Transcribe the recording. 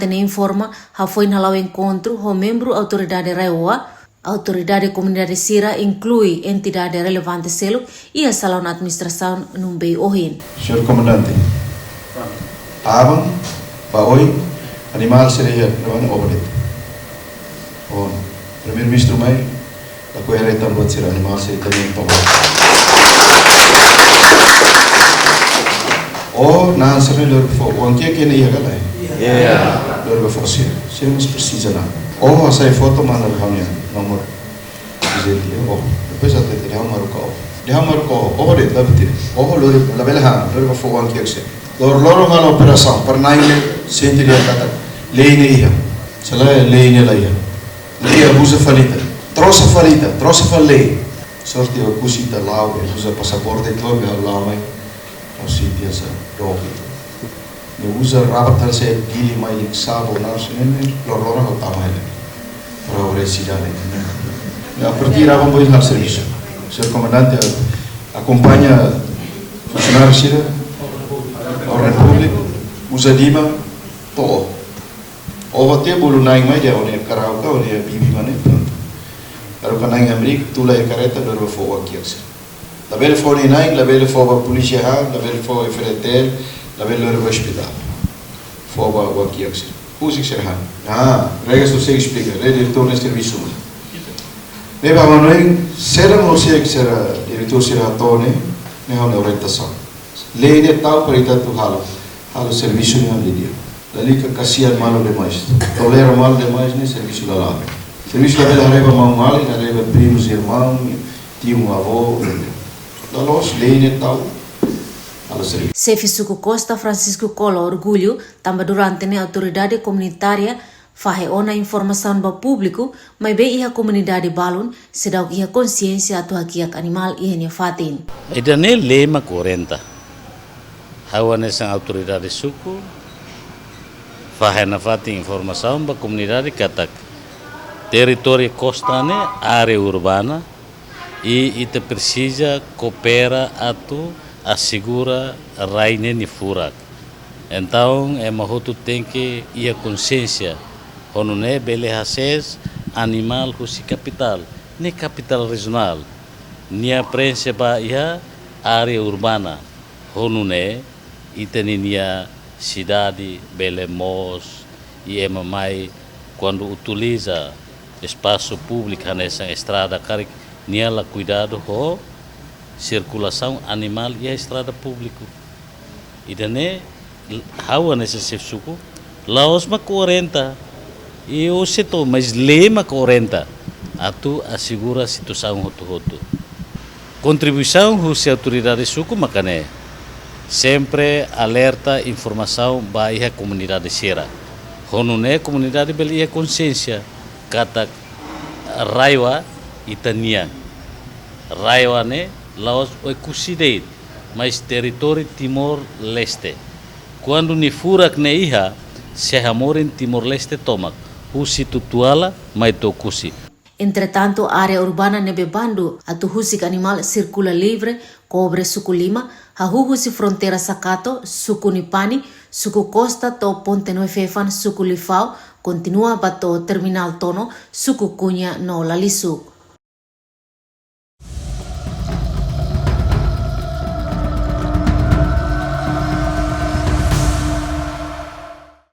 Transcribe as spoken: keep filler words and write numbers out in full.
Ne'e informa, hafoin hala'o enkontru ho membru autoridade RAEOA, autoridade komunidade sira inklui entidade relevante seluk iha salaun administrasaun Numbei ohin. Señór Komandante, aban ba oin animál sira iha, no, no, oba de'it. Primeiru-Ministru mai, lakohi haree tan buat sira animál sira ita-nian tomak. Oho, na'an sira lori fó oan kiak iha ne'e ka lae? Lori ba fó sira. Sira mós presiza na'an. Oho, hasai foto manda ba ha'u-nia nomor. Dizenti, oho. Depois atu hatete dehan Maroka oho. Dehan Maroka oho. Oho de'it, la buti. Oho lori, labele han, lori ba fó oan kiak sira. Loroloron halo operasaun, para na'in ne'e sente dehan katak lei ne'e iha. Se lae, lei ne'e la iha. Lei abuza fali ita. Trosa fali ita, trosa fali lei. Sorte Oekusi ita la'o, be uza pasaporte ita la'o, be ha'u la'o mai. Ha'u sente hanesan doke. Ne'e uza rabat hanesan Dili mai, lik sabo, na'an sira-ne'e, loroloron ha'u tama hela. Para ha'u haree sidade. Ne'e a partir aban ba oin ha'u servisu. Señór Komandante akompaña funsionáriu sira, orden públiku, uza dima, to'o. Oho tiha bolu na'in mai dehan ó-nia karau ka, ó-nia bibi mak ne'e, prontu. Haruka na'in hamriik, tula iha karreta, lori ba fó oan kiak sira. Labele fó na'in, labele fó ba polísia han, labele fó F D T L, labele lori ba ospitál. Fó ba oan kiak sira. Husik sira han. Ah, regras ha'u sei esplika, lei diretór ne'e servisu. Ne'e ba manoin, sira mós sei sira diretór sira hato'o ne'e, ne'e ha'u-nia orientasaun. Lei ne'e tau para ita atu halo. Halo servisu ne'e ha'u-nia di'ak. Lalika kasihan malu demais. Tolera malu demais ne'e servisu la la'o. Servisu labele haree ba maun-alin, haree ba primos, irmaun, tiu, avó. Laloos, lei ne'e tau. Halo servisu. Xefe Suku Costa Francisco Cola orgullu, tanba durante ne'e autoridade komunitária fahe ona informasaun ba públiku, maibé iha komunidade balun seidauk iha konsiénsia atu hakiak animál iha nia fatin. Ida-ne'e lei mak orienta. Ha'u hanesan autoridade suku, fahe nafatin informasaun ba komunidade katak territóriu Costa ne'e área urbana, i ita presiza koopera atu asegura rai ne'e nia furak. Entaun, ema hotu tenke iha konsiénsia, ho nune'e bele hasees animál husi kapitál, ne'e kapitál rejionál. Nia prenxe ba iha área urbana, ho nune'e ita-ninia sidade bele moos, i ema mai kuandu utiliza espasu públiku hanesan estrada karik nia la kuidadu ho sirkulasaun animál iha estrada públiku. Ida-ne'e ha'u hanesan xefe suku, la'ós mak orienta, i o setór, mas lei mak orienta atu asegura situasaun hotu-hotu. Kontribuisaun husi autoridade suku maka ne'e, sempre alerta informasaun ba iha komunidade sira. Ho nune'e komunidade bele iha konsiénsia katak RAEOA ita-nian. RAEOA ne'e la'ós Oekusi de'it, mas territóriu Timor-Leste. Kuandu nia furak ne'e iha, sei hamorin Timor-Leste tomak, husi Tutuala mai to'o Oekusi. Entretantu, área urbana ne'ebé bandu atu husik animál sirkula livre, kobre suku lima, hahú husi fronteira Sakato, suku Nipani, suku Costa to'o Ponte Noefefan, suku Lifau, kontinua ba to'o terminál Tono, suku Cunha no Lalisuk.